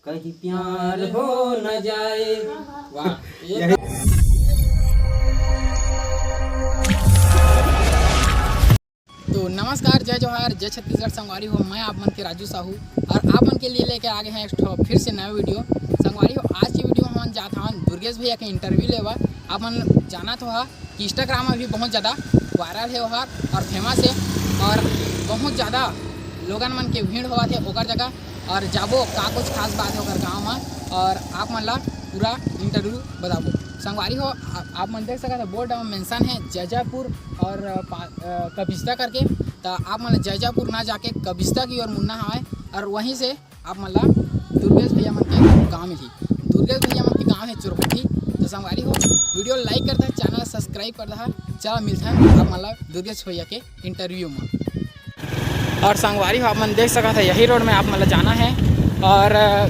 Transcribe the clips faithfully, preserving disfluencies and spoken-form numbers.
कहीं प्यार हो न जाए। वाह, ये यही। तो नमस्कार, जय जोहार, जय छत्तीसगढ़। संगवारी हो, मैं आप मन के राजू साहू और आप मन के लिए लेके आ गए हैं एक ठो फिर से नया वीडियो। संगवारी हो, आज की वीडियो में हम जात हवन दुर्गेश भैया के इंटरव्यू लेवा। आप मन जाना तो हा कि इंस्टाग्राम में भी बहुत ज़्यादा वायरल है ओहर और फेमस है और बहुत ज़्यादा लोगन मन के भीड़ होवत है ओकर जगह। और जाबो का कुछ खास बात है ओकर गाँव में और आप मन ला पूरा इंटरव्यू बताबो। संगवारी हो, आ-, आप मन देख सकत हो बोर्ड में मेंशन है जैजापुर और, अ, पा-, अ, कबिस्ता करके। तो आप मन ला जैजापुर ना जाके कबिस्ता की ओर मुड़ना हवय और वहीं से आप मन ला दुर्गेश भैया मन के गाँव मिलही। दुर्गेश भैया मन के गाँव है चोरभट्टी। तो संगवारी हो, वीडियो लाइक कर दहा, चैनल सब्सक्राइब कर दहा। चला मिलथन आप मन ला दुर्गेश भैया के इंटरव्यू में। और संगवारी हो, आप मन देख सकत है यही रोड में आप मन ला जाना है। और, अ,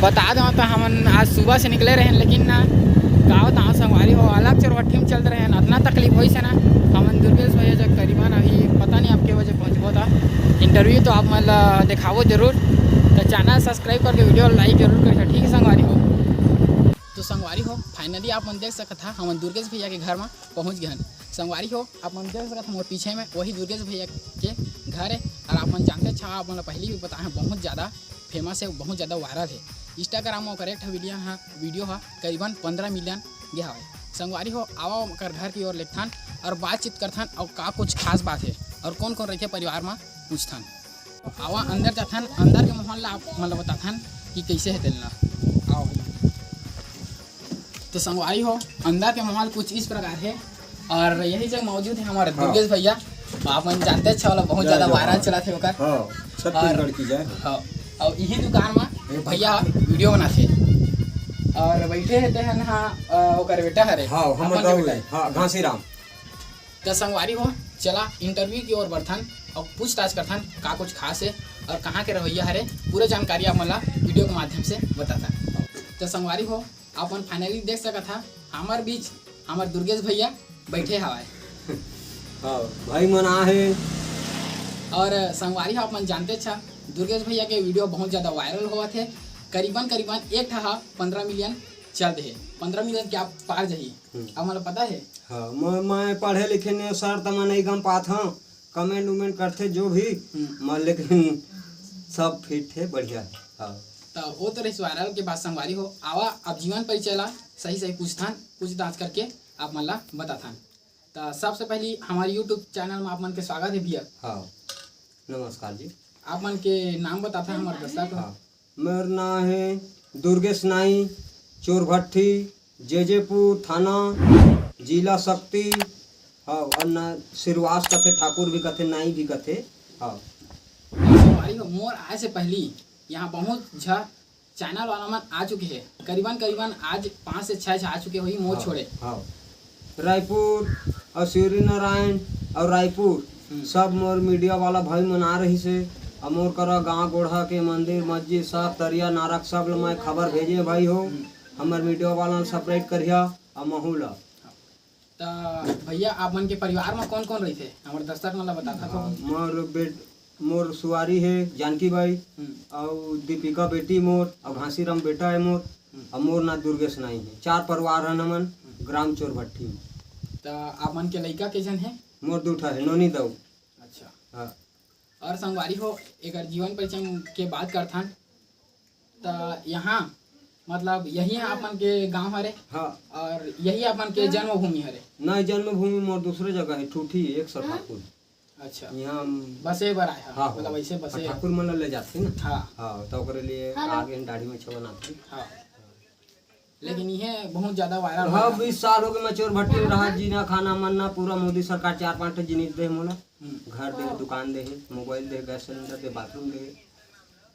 बता दो तो हमन आज सुबह से निकले रहे, लेकिन ना का बताओ संगवारी हो, अलग चोरभट्टी में चल रहे हैं, इतना तकलीफ होइस हे ना। हमन दुर्गेश भैया जग करीबन अभी पता नहीं आप के बजे पहुँचबो था। इंटरव्यू तो आप मन ला दिखाबो जरूर। तो चैनल सब्सक्राइब करके वीडियो लाइक जरूर करिए, ठीक है संगवारी हो। तो संगवारी हो, फाइनली आप मन देख सकत हा, हमन दुर्गेश भैया के घर में पहुँच गए हैं। संगवारी हो, आप मन देख सकत हो मोर पीछे में वही दुर्गेश भैया के घर है। और आप मन जानते अच्छा, आप मन ला पहले भी बताए हैं, बहुत ज़्यादा फेमस है, बहुत ज़्यादा वायरल है। इंस्टाग्राम में ओकर एक ठो वीडियो हा, वीडियो हा करीबन पंद्रह मिलियन गया हवे। संगवारी हो, आवा ओकर घर की ओर लेथन और बातचीत करथन और का कुछ खास बात है और कौन कौन रहिथे परिवार में, पूछथन। आवा अंदर जाथन, अंदर के माहौल ला आप मन ला बताथन कि कैसे है तेलना। आओ। तो संगवारी हो, अंदर के माहौल कुछ इस प्रकार है और यही जगह मौजूद है हमारे हाँ। दुर्गेश भैया। आप मन जानते अच्छा वाला बहुत जय ज़्यादा जवान। वायरल चला थे ओकर। हाँ, छत्तीसगढ़ और की जय हो। हाँ, और यही दुकान में ये भैया वीडियो बनाथे और बैठे रहते हैं ना। हाँ, ओकर बेटा हरे, हाँ, हमर अपन के दाऊ बेटा है। है। हाँ, घासीराम। तो संगवारी हो, चला इंटरव्यू की ओर बढ़थन और पूछताछ करथन का कुछ खास है और कहाँ के रहवैया हरे, पूरा जानकारी आप मन ला वीडियो के माध्यम से बताथन। तो संगवारी हो, आप मन फाइनली देख सकत हा, हमर बीच हमर दुर्गेश भैया बैठे हवाए। हाँ, भाई मन आ है। और संगवारी हो, आप मन जानते अच्छा, दुर्गेश भैया के वीडियो बहुत ज़्यादा वायरल होवत है, करीबन करीबन एक ठा पंद्रह मिलियन चल दे है, पंद्रह मिलियन के आप पार जही। हम्म। आप मन ला पता है? हाँ, मैं, मैं पढ़े लिखे ने सर, त मैं नहीं गम पात हूँ, कमेंट उमेंट करथे जो भी, हम्म। मैं, लेकिन सब फिट है, बढ़िया है। हाँ। तो वो तो रहिस वायरल के बात संगवारी हो। आवा, अब जीवन परिचय ला सही सही पूछथन, पूछताछ करके आप मन ला बताथन। तो सबसे पहली हमारे YouTube चैनल में आप मन के स्वागत है भैया। हाँ, नमस्कार जी। आप मन के नाम बताथा हमारे दर्शक ला। हाँ, मेर नाम है दुर्गेश नाई, चोरभट्टी, जैजेपुर थाना, जिला सक्ती। हाँ, और ना श्रीवास कथे, ठाकुर भी कथे, नाई भी कथे। हाँ। संगवारी हो, मोर आए से पहली यहाँ बहुत झा चैनल वाला मन आ चुके हैं, करीबन करीबन आज पाँच से छह झा आ चुके होही, मोर हाँ, छोड़े। हाँ। रायपुर और सूर्य नारायण और रायपुर, हम्म। सब मोर मीडिया वाला भाई मन आ रहिसे। और मोर करा गांव गोढ़ा के मंदिर मस्जिद सब तरिया नारक सब ल मैं खबर भेजे भाई हो। हम्म। हमर मीडिया वाला ल सपोर्ट करिहा और महू ला। त भैया, आप मन के परिवार में कौन कौन रहिथे? हमर दर्शक मन ला बताथा तो। हाँ, मोर बेट-, मोर सुआरी है जानकी बाई, हम्म। और दीपिका बेटी मोर, और घासीराम बेटा है मोर, हम्म। और मोर नाम दुर्गेश नाई है। चार परिवार हन हमन, हम्म। ग्राम चोरभट्टी में। त आप मन के लइका के जन है? मोर दू ठा है, नोनी दऊ। अच्छा। हाँ। और संगवारी हो, एकर जीवन परिचय के बात करथन, त यहाँ, मतलब, यही आप मन के गांव हरे? हाँ। और यही आप मन के जन्मभूमि हरे? नहीं, जन्मभूमि मोर दूसरे जगह है, ठूठी, एक सौ ठाकुर। अच्छा। यहाँ हम बसे बर आए हैं, हाँ, मतलब, हाँ। ऐसे बसे। ठाकुर मन ले जाते ना। हाँ। हाँ, तो ओकरे लिए हाँ। आगे हम दाढ़ी में छवा नापते। हाँ। लेकिन ये बहुत ज्यादा वायरल हाँ, हो रहा है। बीस साल हो गए मैं चोरभट्टी में रहा, जीना, खाना, मरना, पूरा मोदी सरकार चार पांच ठे जिनिस दे मोला। हम्म। घर दे, हाँ। दुकान दे, मोबाइल दे, गैस सिलेंडर दे, बाथरूम दे।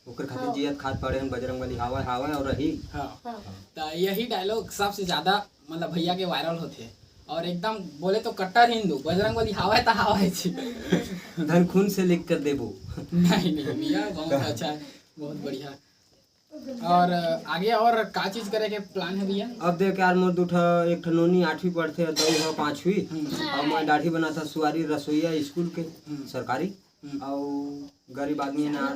ओकर खातिर हाँ। जियत खात पड़े हन, बजरंग बली हावय, हावय और रही। हाँ। हाँ। त यही डायलॉग सबसे ज्यादा, मतलब, भैया के वायरल होथे। और एकदम बोले तो कट्टर हिंदू, बजरंग बली हावय त हावय जी। धन खून से लिख कर देबो। नहीं, नहीं भैया, बहुत अच्छा है, बहुत बढ़िया। और आगे और का चीज करे के प्लान है भैया? अब देख यार, मोर दू ठा, एक ठा नोनी आठवीं पढ़थे, दऊ ह पांचवीं, हम्म। और मैं दाढ़ी बनाथा सुआरी रसोईया स्कूल के, हम्म। सरकारी। हम्म। और गरीब आदमी ना,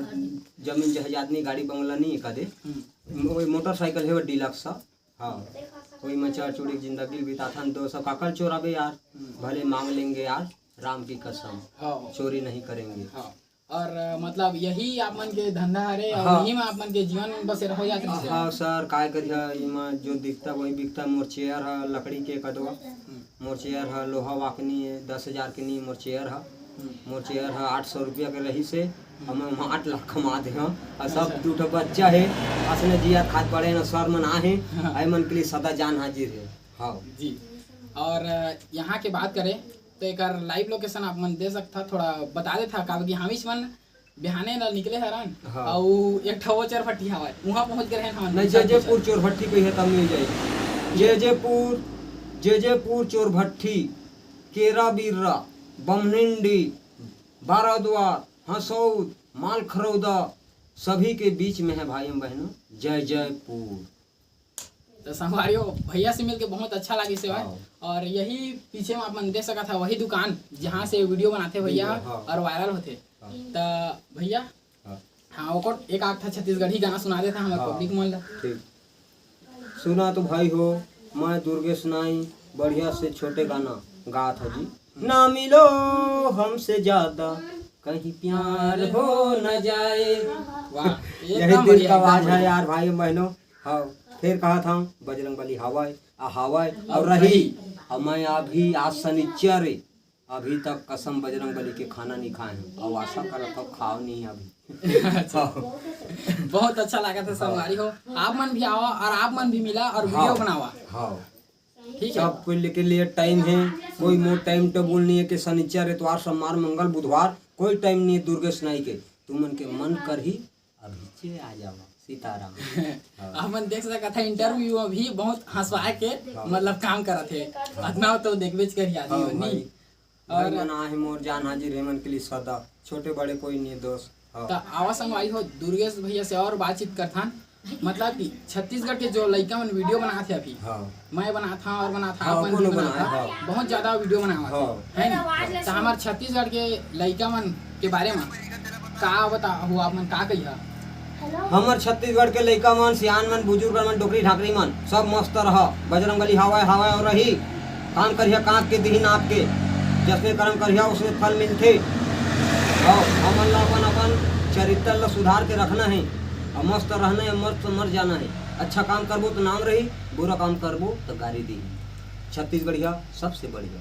जमीन जहाज आदमी, गाड़ी बंगला नहीं कदे। हम्म। वो मोटरसाइकिल है, वो डिलक्स है। हाँ, कोई मचा चूड़ी जिंदगी बिताथन दो सौ काकर चोराबे यार, हम्म। भले मांग लेंगे यार, राम की कसम, हाँ। चोरी नहीं करेंगे। हाँ। और, अ, मतलब यही आप मन के धंधा हरे और हाँ। यही में आप मन के जीवन बसेरा हो जात रहिस हे? हाँ सर, काय करिया, इमा जो दिखता वही बिकता। मोर चेयर ह लकड़ी के कदवा, हम्म। मोर चेयर ह लोहा वाकनी है, दस हजार के नहीं मोर चेयर ह। हम्म। मोर चेयर ह आठ सौ रुपया के रहिस हे, हम्म। हम, हम आठ लाख कमा दे हम, और सब अच्छा। दू ठो बच्चा है, असने जिया खात बड़े न सर मन आहे, हाँ। आए मन के लिए सदा जान हाजिर है। हाँ। जी। और, अ, यहाँ के बात करें तो एकर live location आप मन दे सकता, थोड़ा बता देता, काबर कि हम इस मन बिहाने न निकले हरन, हाँ। अउ एक ठो वो चोरभट्टी हवय, उहाँ पहुँच गए हन हमन। नहीं, जे जे पुर चोरभट्टी कहिए तब मिल जाई। जे जे पुर, जे जे पुर चोरभट्टी, केरा बिर्रा, बमनिंडी, बाराद्वार, हसौद, मालखरौदा, सभी के बीच में है भाइयों बहनों, जय जय पुर। तो संगवारी हो, भैया से मिलके बहुत अच्छा लागिस हे भाई। हाँ। और यही पीछे में आप मन देख सकत हा, वही दुकान जहाँ से video बनाथे भैया हाँ। और viral होथे। हाँ। तो भैया, हाँ। हाँ, ओकर एक आध ठा छत्तीसगढ़ी गाना सुना देता हमारे हाँ। Public मन ला। ठीक। सुना तो भाई हो, मैं दुर्गेश नाई बढ़िया से छोटे गाना गात हूँ जी। ना मिलो हमसे ज्यादा, कहीं प्यार हो न जाए। वाह, यही एकदम दिल बढ़िया, का एकदम आवाज है बढ़िया। यार भाई बहनों। हाँ, फिर कहा था बजरंग बली हवाए, आ हवाए और रही। और मैं अभी आज शनिचर, अभी तक कसम बजरंग बली के खाना नहीं खाए हूँ, और आशा करत हूँ खाओ नहीं अभी। अच्छा। बहुत अच्छा लगा था संगवारी हो, आप मन भी आवा और आप मन भी मिला और video हाँ, बनावा। हाँ। ठीक है। सब कोई लेके लिए टाइम है, कोई मोर टाइम टेबल नहीं है कि शनिचर, एतवार, सोमवार, मंगल, बुधवार, कोई टाइम नहीं है दुर्गेश नाई के। तुमन के मन करही, अभी चे आ जावा। सीताराम। हाँ। आप मन देख सकत हा, interview में भी बहुत हंसवाए के हाँ। मतलब काम करत हे। हाँ। अतना तो देखबेच करही आदमी हाँ मन भाई। नहीं। भाई और मन आहे मोर जान हाजिर हे मन के लिए सदा, छोटे बड़े कोई नहीं दोस्त। हाँ। तो आवा संगवारी हो, दुर्गेश भैया से और बातचीत करथन। मतलब कि छत्तीसगढ़ के जो लइका मन video बनात हे अभी, हाँ। मैं बनात हूँ और बनात हूँ, हाँ, आप मन भी कोनो बनात बनाए, हूँ। हाँ। बहुत ज्यादा video बनावत हाँ। हे, है ना? तो हमार छत्तीसगढ़ के लइका मन के बारे में का बता हो, आप मन का कहिया? हमर छत्तीसगढ़ के लइका मन, सियान मन, बुजुर्ग मन, डोकरी ढाकरी मन, सब मस्त रह। बजरंग बली हवाए, हवाए और रही। काम करिया, कांच के दिही नाप के। जसने कर्म करिया, उसने फल मिलथे। और हमन ला अपन, अपन चरित्र ला सुधार के रखना है। और मस्त रहना है, मस्त मर जाना है। अच्छा काम करबो तो नाम रही, बुरा काम करबो तो गारी दी। छत्तीसगढ़िया सबसे बढ़िया।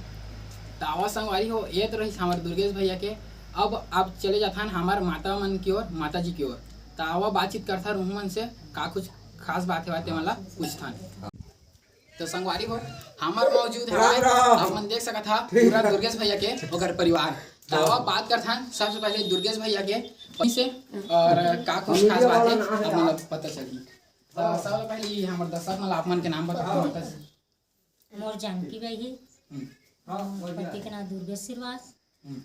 तो आवा संगवारी हो, ये तो रही हमारे दुर्गेश भैया के। अब आप चले जाथन हमार माता मन की ओर, माता जी की ओर। तो आवा बातचीत करथन उन मन से, का कुछ खास बात हे, तेमन ला पूछथन। तो संगवारी हो, हमर मौजूद हे, राम राम। आप मन देख सकत हा पूरा दुर्गेश भैया के ओकर परिवार। तो हाँ। आवा बात करथन सबसे पहले दुर्गेश भैया के से, और का कुछ खास बात हे, आप मन ला पता चलही। तो सबसे पहले हमर दर्शक मन ला आप मन के नाम बताओ, माता जी। मोर जानकी बाई हे। हम्म। हाँ, मोर पति के नाम दुर्गेश श्रीवास। हम्म।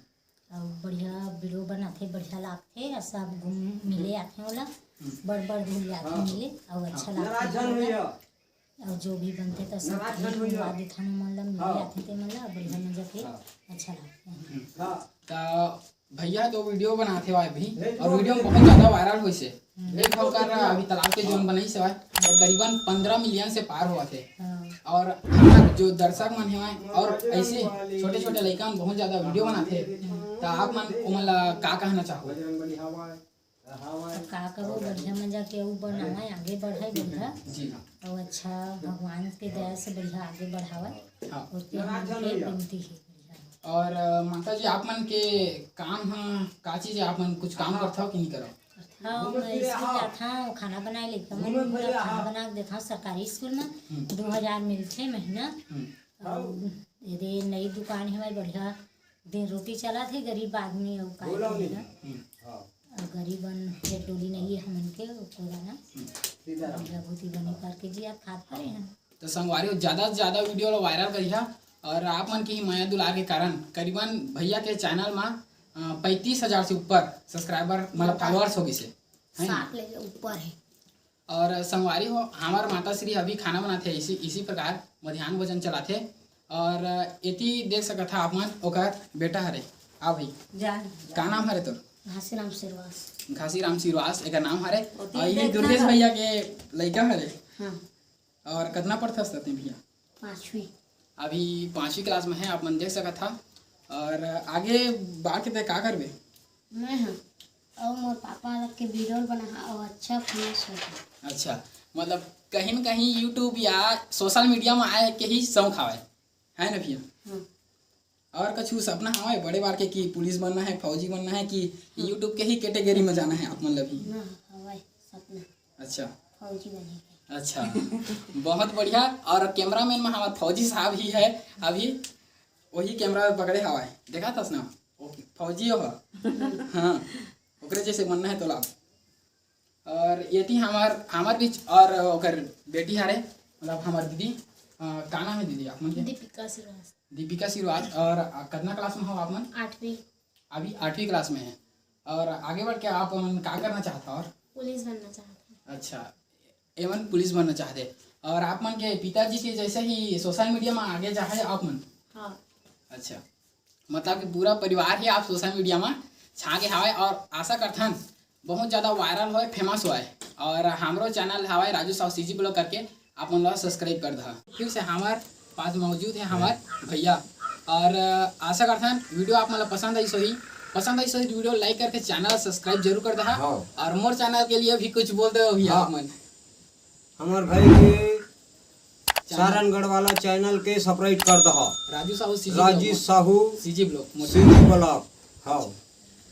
अउ बढ़िया video बनाथे, बढ़िया लागथे, अउ सब घूम मिले आथे ओला। हम्म। बड़ बड़ धूल आथे हाँ। मिले, अउ अच्छा हाँ। लागथे नाराज झन ओला। होइया। अउ जो भी बनथे त सब नाराज झन होइया। मिलवा देथन ओमन ला, मिले हाँ। आथे तेमन ला, बढ़िया मजा के हाँ। अच्छा लागथे। हम्म। हाँ। त भैया तो video बनात हे अभी, अउ video में बहुत ज्यादा viral होइस हे। हम्म। एक ओकर अभी तालाब के जोन बनाइस हे, अउ करीबन पंद्रह million से पार होवत हे। हाँ। अउ हमर जो दर्शक मन हे, अउ ऐसे छोटे-छोटे लइका मन बहुत ज्यादा video बनात हे, त आप मन ओमन ला का कहना चाहो? अब का करो, बढ़िया मजा के अउ बनावा, आगे बढ़ाई बढ़िया। जी हाँ। अउ अच्छा भगवान के दया से बढ़िया आगे बढ़ावा। हाँ। ओतने हमन के विनती हे बढ़िया। अउ, अ, माता जी, आप मन के काम ह का चीज हे? आप मन कुछ काम करथव कि नहीं करव? हाँ, मैं स्कूल जाथव, खाना बनाए लेथव, मैं खाना बना के देथव सरकारी स्कूल में। हम्म। दो हजार मिलथे महीना। हम्म। अउ एदे नई दुकान हे भाई, बढ़िया दिन रोटी चलत हे, गरीब आदमी अउ का बोला करेगा? नहीं। हम्म। अउ गरीबन के टोली नहीं हे हमन के, ओकर ना। हम्म। सीताराम। बढ़िया भूती बनी करके जिया खात परे हन। तो संगवारी हो, ज्यादा से ज्यादा video ला viral करिहा अउ आप मन के ही मया दुलार के कारण करीबन भैया के channel मा, अ, पैंतीस हजार से ऊपर subscriber, मतलब followers हो गिस हे, है ना? साठ ले ऊपर हे। अउ संगवारी हो, हमर माता श्री अभी खाना बनाथे, इसी, इसी प्रकार मध्यान्ह भोजन चलाथे। अउ एती देख सकत हा आप मन, ओकर बेटा हरे। आ भाई, जा। का नाम हरे तोर? घासीराम सिरवास। घासीराम सिरवास एकर नाम हरे। अउ ये दुर्गेश भैया के लइका हरे। हाँ। अउ कतना पढ़थस तैं भैया? पाँचवीं। अभी पाँचवीं class में हे, आप मन देख सकत हा। अउ आगे बढ़ के तैं का करबे? मैं हाँ, अउ मोर पापा लग के video बनाहा अउ अच्छा famous होही। अच्छा, मतलब कहीं न कहीं YouTube या social media में आए के ही शौक हवय, है ना भैया? हाँ। अउ कछु सपना हवय बड़े बार के कि पुलिस बनना है, फौजी बनना है कि YouTube के ही category में जाना है आप मन ला भी? ना, हवय सपना। अच्छा। फौजी बने के। अच्छा, बहुत बढ़िया। अउ cameraman में हमार फौजी साहब ही है अभी, वही camera पकड़े हवय, देखाथस ना? OK, फौजी हो। हाँ, ओकरे जैसे बनना है तोला। अउ एती हमार, हमार बीच अउ ओकर बेटी हरे, मतलब हमार दीदी। अ, का नाम है दीदी आप मन के? दीपिका सिरवास। दीपिका सिरवास। अउ कतना class में हो आप मन? आठवीं। अभी आठवीं class में है। अउ आगे बढ़ के आप मन का करना चाहता और? पुलिस बनना चाहता हूँ। अच्छा, एमन पुलिस बनना चाहते। अउ आप मन के पिताजी के जैसे ही social media में आगे जाहे आप मन? हाँ। अच्छा, मतलब कि पूरा परिवार ही आप social media में छा गे हवय अउ आशा करथन बहुत ज्यादा viral होए, famous होए। अउ हमरो channel हवय राजू साहू CG vlog करके, आप मन ला subscribe कर दहा। फिर से हमार पास मौजूद है हमार भैया। अउ आशा करथन video आप मन ला पसंद आइस होही, पसंद आइस होही तो video like करके channel subscribe जरूर कर दहा। हाँ। अउ मोर channel के लिए भी कुछ बोल दो भैया हाँ। आप मन। हमार भाई के channel। सारंगढ़ वाला channel के subscribe कर दहा। Raju Sahu CG Raju vlog। Sahu CG vlog, मोर CG vlog। हाँ।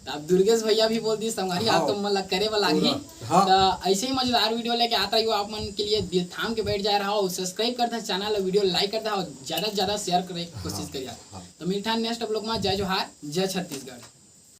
त अब दुर्गेश भैया भी बोल दिस संगवारी, हाँ। आप तो मन ला करे वाला ही। पूरा। हाँ। त ऐसे ही मजेदार video लेके आत रहियो आप मन के लिए, दिल थाम के बैठ जाए रहा अउ subscribe कर दहा channel, video like कर दहा अउ ज्यादा से ज्यादा share करे के कोशिश हाँ। करिया। हाँ। त मिलथन next vlog में। जय जोहार, जय छत्तीसगढ़।